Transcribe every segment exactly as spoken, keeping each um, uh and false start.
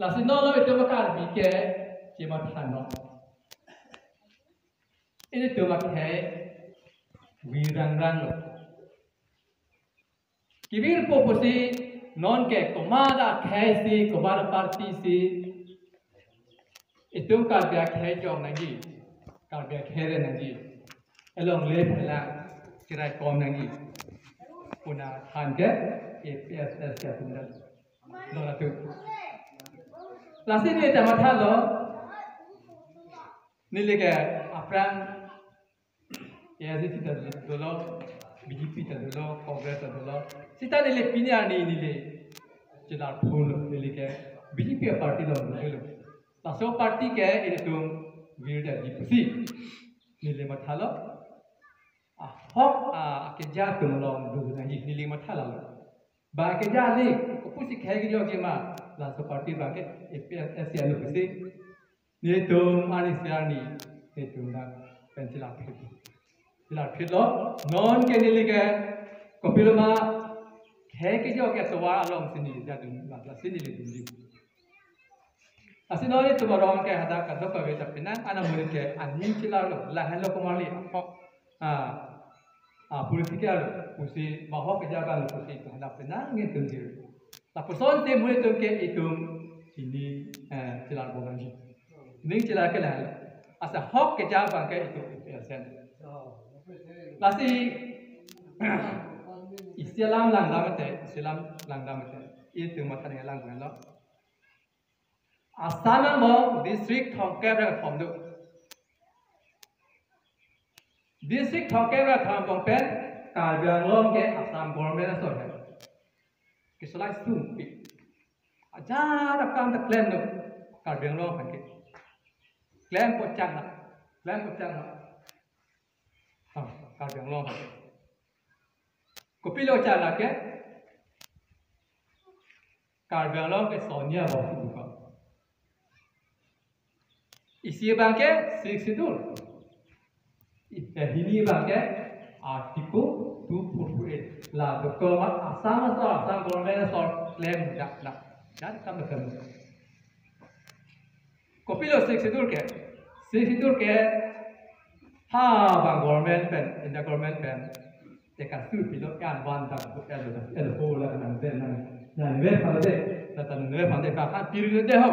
Lasi non lo itum Karbi ke chemathanon. Ilitum akhei virrangrang lo. Kevirpo pusi non ke komat akhei si, komat aparty si itum Karbi akhei jong nangji, Karbi akhei re nangji, elong le phelang chiraikom nangji pu nangthan ke A P H L C atum dolo atum. Lasi neli ta mathalo, neli ke aphrang A I C C ta dolo, B J P ta dolo, Congress ta dolo. Seta neli pini arni neli chelar phul, neli ke B J P aparty along dolo. Laso aparty ke ilitum virdetji pusi neli mathalo. Ahok, ah, akeja atum along do nangji neli mathalo. Ba akeja le, kopusi khei kejokji ma, laso aparty abang ke A P H L C along pusi nelitum arni si arni nelitum dak pen chelar phit. Chelar phitlo, non ke neli ke kopiloma khei kejok atovar along si neli jadun, lasi neli dunji. Lasi non itum arong ke hadak kadokave ta penang, ana muri ke aning chelarlo, lahenlo komarli, ahok, ah, ah, political pusi, ba ahok keja abang pusi, hadak penang nelitum dir. Lapuson te muri itum ke itum ini, eh, chelar boganji. Ining chelar ke lahenlo. Asa ahok keja abang ke itum A P H L C. Lasi isi alam langdam te, isi alam langdam te, itum matha nanglang lo. Assam angbong district thomkep ra thom do. District thomkep ra thom angbong pen Karbi Anglong ke Assam government asor he. Kesolai sungpi. Ajat akam ta klem do Karbi Anglong aphan ke. Klem pochang na. Klem pochang na. Ha, Karbi Anglong aphan ke. Kopilo chang na ke? Karbi Anglong ke soni abang si buka. Isi abang ke Sixth Schedule. I-, eh, hini abang ke Article two four four A. La dokok ma Assam asor, Assam government asor klem dak dak. Dan kam klem. Kopilo Sixth Schedule ke? Sixth Schedule ke ha bang government pen, India government pen, te kasu pilo kan van dak el el ho la nang de nang nang ve pha de, la ta nang ve pha de ka kan pir de ho.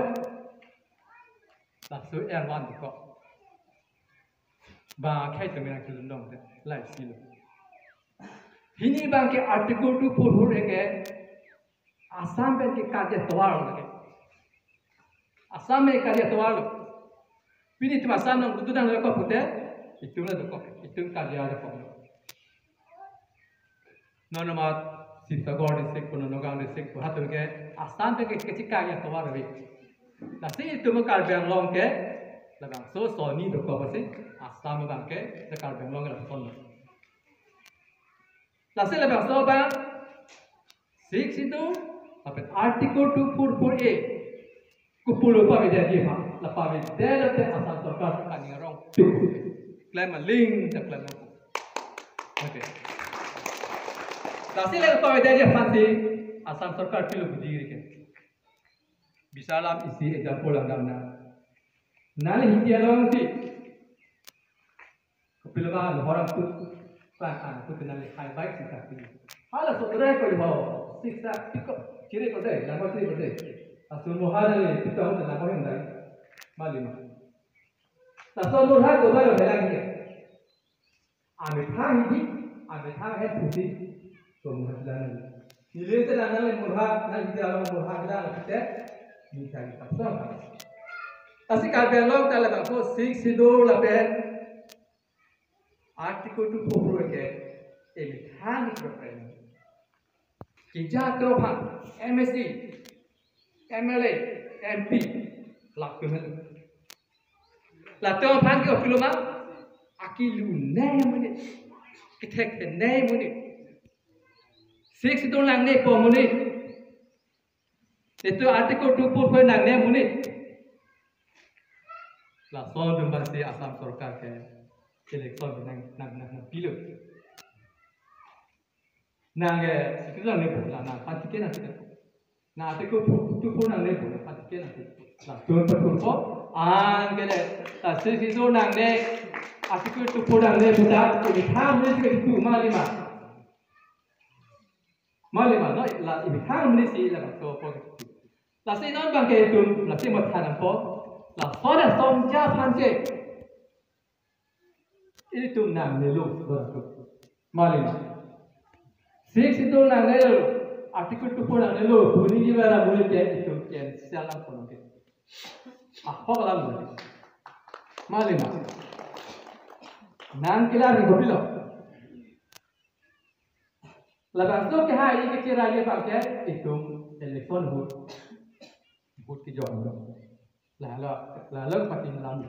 Laso er van ko. Ba khai te mena ke lundong de, lai si lo. Hini abang ke Article two four four A ke Assam pen ke karya tovar lake. Assam pen karya tovar lo. Pini itum Assam nang butu nang lo ko pute, itum lo dokok, itum karya dokok lo. Non amat Sibsagar district pu, non Nagaon district pu, hatum ke Assam pen ke kechek karya tovar ave. Lasi itum Karbi Anglong ke labangso soni dokok si Assam abang ke, si Karbi Anglong ke lapuson lo. Lasi labangso abang Sixth Schedule, lapen Article two four four A. Kopulo pavedetji ma, la pavedet lote Assam sorkar kaningje arong. Klem aling ta klem nang. Okay. Lasi le pavedetji aphan si Assam sorkar pilo budi ri ke. Bisa alam isi example langdam nang. Nangli Hindi along si kopilo ma Lohor angkut, pa angkut nangli high bike sita pi. Hala sotre ko ho, siksa piko, chiri ko de, langkot chiri ko de. Asu moha nangli pito ho langkot yang dai. Bali ma. Laso murha ko balo helang ke. Amethang hidi, amethang he pusi, so murha lang nangli. Neli te lang nangli murha, nang hidi along murha lang te, ni cari kapsong. Lasi Karbi Anglong ta labangso Sixth Schedule lapen Article two four four ke, amethang ni program. Keja atum aphan, M S C, M L A, M P, latum aphan. Latum aphan ke kopilo ma, akelu ne monit, kethek ne monit. Sixth Schedule nangne po monit. Itum Article two four four nangne monit. Lason atum aphan si Assam sorkar ke election nang, nang, nang, nangpilo. Nang ke, Sixth Schedule nangne po, la nangphan ticket nang ticket. Na article two four nangne pu, article nangne. Latum pathurpo, anke le, la six six two nangne, article two four nangne pu ta, imethang amonit si kepu, mali ma. Mali ma, no, la imethang amonit si labangso apot kepu. Lasi non abangke itum, lasi matha nangpo, lason asong ja aphan ke. Ilitum nangnelo, beratur. Mali. Six six two nangnelo, article two four nangnelo, buni ni bara buni ke itum cancel nangpo nangke. Ahok alam buni. Mali ma. Nangkelar ni kopilo. Labangso kehai kechira ye abangke itum election ahut. Ahut kejok. Lalo, lalo patin lam.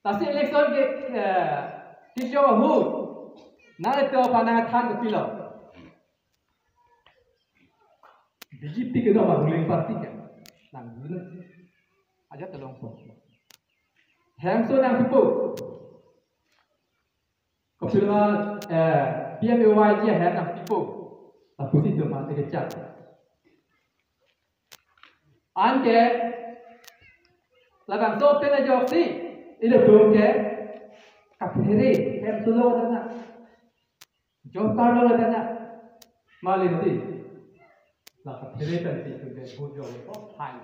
Lasi election ke, eh, kejok ahut. Nangtum aphan nangthan kopilo. B J P ke nama ruling party ke. Nang dulu. Ajat tolong po. Hemso nangpipo. Kopilo, eh, P M A Y G ahem nangpipo. Lapusi itum mate kechak. Anke, labangso pen ajoksi, ilitum ke, kaphere, hemso lo dana. Job card lo dana. Mali mati. La kaphere pen si itum ke, vote jok lo, hai.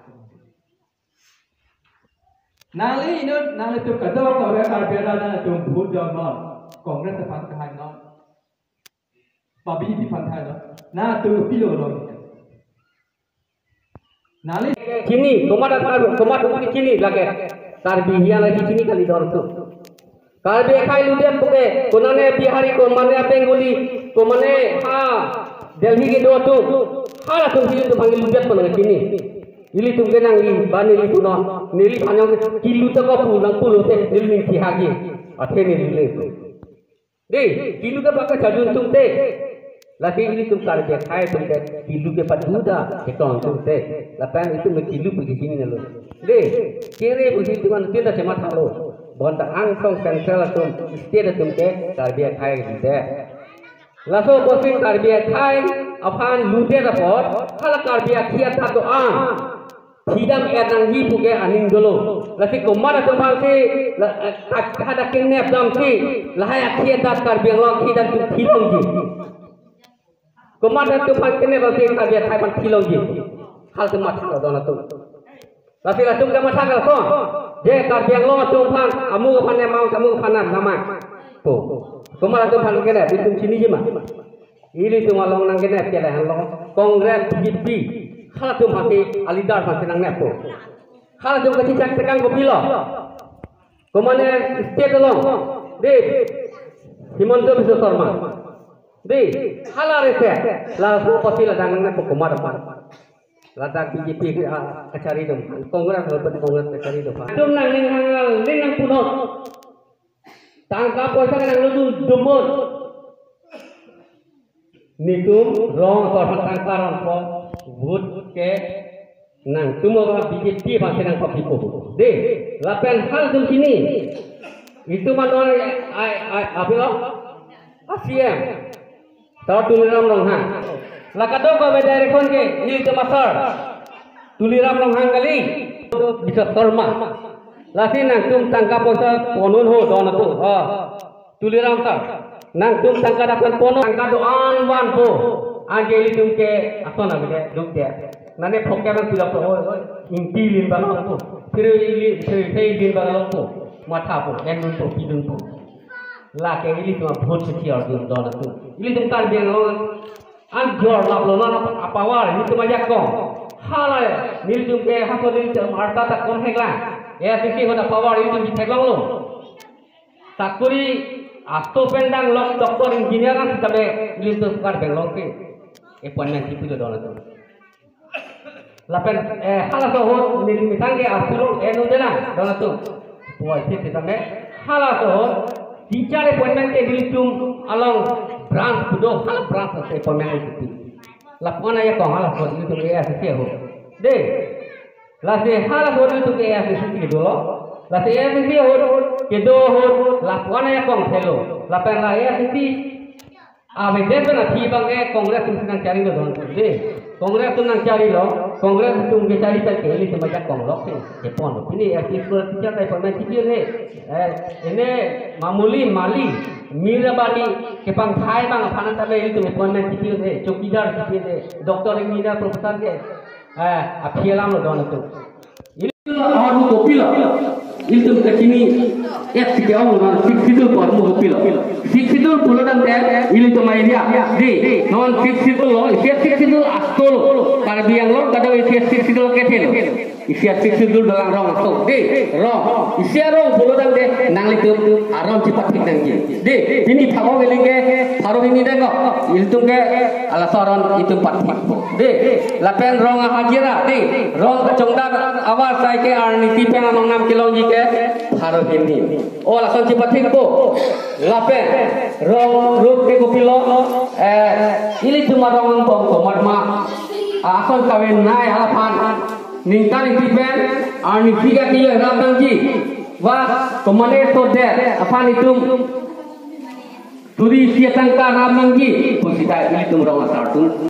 Nangli inut, nanglitum kadokave Karbi arat nangtum vote jok non. Congress aphan kehai non. Ba B J P aphan kehai non. Nangtum pilo lo. Nangli chini, komat atum, komat atum chini lake. Karbi hiya lake chini kali dor tu. Karbi akhai ludet puke, konane Bihari, konane Bengali, konane ha Delhi kedo atum. Halatum si itum abang ludet pon chini. Ilitum ke nangli, ba neli punon, neli aphan jong kilu ta kopu nangpulote, neli ning kihagi. Athe neli le. Dei, kilu ke baka chajun atum te. Lake ilitum Karbi akhai atum te, kilu ke paduda, ketong atum te. Lapen itum kilu pu chini nelo. Dei, kere pu chini itum an tinta chematha lo. Bonta angsong central atum, state atum ke, Karbi akhai atum te. Laso apotsi Karbi akhai aphan ludet apot, hala Karbi akhai atum do-an. Thidam er nangji puke aning dolo. Lasi komat atum aphan si, la, eh, kat-, kada kenep damsi, lahai akhai atum Karbi Anglong akhai atum thilongji. Komat atum aphan kenep damsi Karbi akhai aphan thilongji. Halatum matha lo don atum. Lasi latum ke matha kalson. Je Karbi Anglong atum aphan, amuk aphan nemang, amuk aphan namang. Po. Komat atum aphan kenep, itum chiniji ma. Ilitum along nangkenep ke lahenlo Congress, B J P. Halatum aphan si, aleader aphan si nangneppo. Halatum kachechak tekang kopilo. Komane state along. Dei, Himanta Biswa Sarma. Dei, hala rese. Laso apotsi ladak nangneppo komat aphan. Ladak B J P ke, ah, kachari atum. Congress, Congress kachari atum. Itum nangning hangal, ning nangpunot. Tangka poisa ke nanglodun dumon. Netum rong asor aphan tangka rongpo, vote ke nangtum aba B J P aphan si nangpapipo. Dei, lapen halatum chini. Itum anon ai, ai, apilo? A C M. Sar Tuliram Ronghang. La kadokave direction ke, ilitum asar Tuliram Ronghang kali, Biswa Sarma. Lasi nangtum tangka poisa ponun ho don atum. Oh. Tuliram sar. Nangtum tangka dakan ponun, tangka do-an vanpo. Anke ilitum ke ason abide duk dia. Nane phokke bang pila po, oh, oh, ingti lin bang po. Phiri ili, phiri, phiri lin bang po. Mathapo, endunpo, pidunpo. Lake ilitum a-vote si thior dun don atum. Ilitum Karbi Anglong an jor laplo non a-power, ilitum ajakong. Hala, nelitum ke haso nelitum arta ta kon heklang. A I C C ahut a-power ilitum si theklonglo. Sakuri asto pen danglok doctor engineer an sitame nelitum Karbi Anglong ke appointment si pilo don atum. Lapen, eh, halaso ahut neli methang ke arpulong eno dena don atum. Puvoiphit sitame halaso ahut teacher appointment ke nelitum along branch kedo, hala branch appointment nelitum. Lapu-an ajakong halaso ahut nelitum A I C C ahut. Dei. Lasi halaso ahut nelitum ke A I C C kedo lo. Lasi A I C C ahut kedo ahut lapu-an ajakong thelo. Lapen la A I C C avedet pen aphi abang ke Congress atum si nangchari lo don atum. Dei. Congress atum nangcharilo, Congress atum kechari ta ke ilitum ajakong lok ke, kepon. Pini L P school teacher ta appointment chipi un-e. Eh, ene Mamuli, Mali, Mirabani, kepangthai abang aphan ta ilitum appointment chipi un-e, chowkidar chipi un-e, doctor, engineer, professor ke, eh, aphi alam lo don atum. Ili ahormu kopilo? Ilitum kachini, eh, sike ong non Sixth Schedule ahormu kopilo? Sixth Schedule pulo tangte, ilitum area, dei, non Sixth Schedule lo, isi Sixth Schedule asto lo, Karbi Anglong kadokave isi Sixth Schedule kethe lo. Isi Sixth Schedule dolang rong asto, dei, rong. Isi arong pulo tangte, nanglitum aron chepathik nangji. Dei, pini pharo hini ke, pharo hini dengok, ilitum ke, laso aron itum pathikpo. Dei, lapen rong ahajira, dei, rong kachongdak avar asai ke arnisi pen anong nam kelongji ke pharo hini. O lason chepathikpo. Lapen rong rup ke kopilo, eh, ilitum arong angbong komat ma. Ason kavenei alaphan. Ningkan ingti pen arnisi ke kiyo rap nangji. Va, komat ne to det aphan itum suri isi atangka rap nangji, pusita ilitum rong asar atum